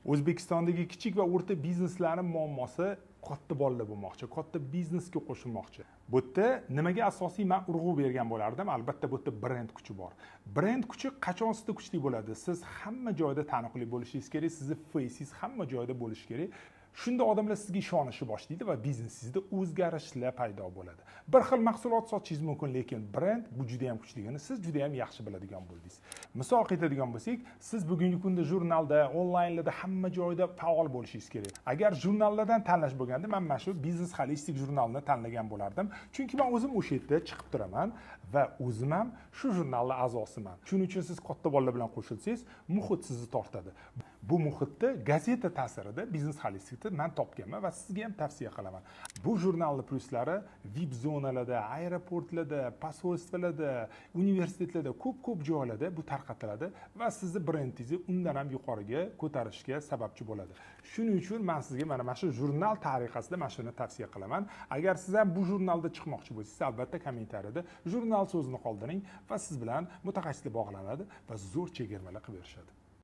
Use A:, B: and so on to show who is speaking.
A: O'zbekistondagi kichik va o'rta bizneslarning muammosi katta bolalar bo'lmoqchi, katta biznesga qo'shilmoqchi. Bu yerda nimaga asosiy men urg'u bergan bo'lardim? Albatta bu yerda brend kuchi bor. Brend kuchi qachon sizda kuchli bo'ladi? Siz hamma joyda taniqli bo'lishingiz kerak, sizni face'ingiz hamma joyda bo'lishi kerak. Shunda odamlar sizga ishonishni boshlaydi va biznesingizda o'zgarishlar paydo bo'ladi. Bir xil mahsulot sotishingiz mumkin, lekin brend bu juda ham kuchligini siz juda ham yaxshi biladigan bo'ldingiz. Misol keltiradigan bo'lsak, siz bugungi kunda jurnalda, onlaynlarda hamma joyda faol bo'lishingiz kerak. Agar jurnallardan tanlash bo'lganda, men mana shu Biznes Holistik jurnalini tanlagan bo'lardim. Chunki men o'zim o'sha yerda chiqib turaman va o'zim ham shu jurnalning a'zosiman. Shuning uchun siz katta bolalar bilan qo'shilsangiz, muhit sizni tortadi. Bu muhitda gazeta ta'sirida Biznes Holistikni men topganman va sizga ham tavsiya qilaman. Bu jurnalning pluslari VIP zonalarda, aeroportlarda, posolstvolarda, universitetlarda, ko'p-ko'p joylarda bu tarqatiladi va sizni brendingizni undan ham yuqoriga ko'tarishga sababchi bo'ladi. Shuning uchun men sizga mana shu jurnal tariqasida mana shuni tavsiya qilaman. Agar siz ham bu jurnalda chiqmoqchi bo'lsangiz, albatta kommentariyada jurnal so'zini qoldiring va siz bilan mutaxassislar bog'lanadi va zo'r chegirmalar qilib berishadi.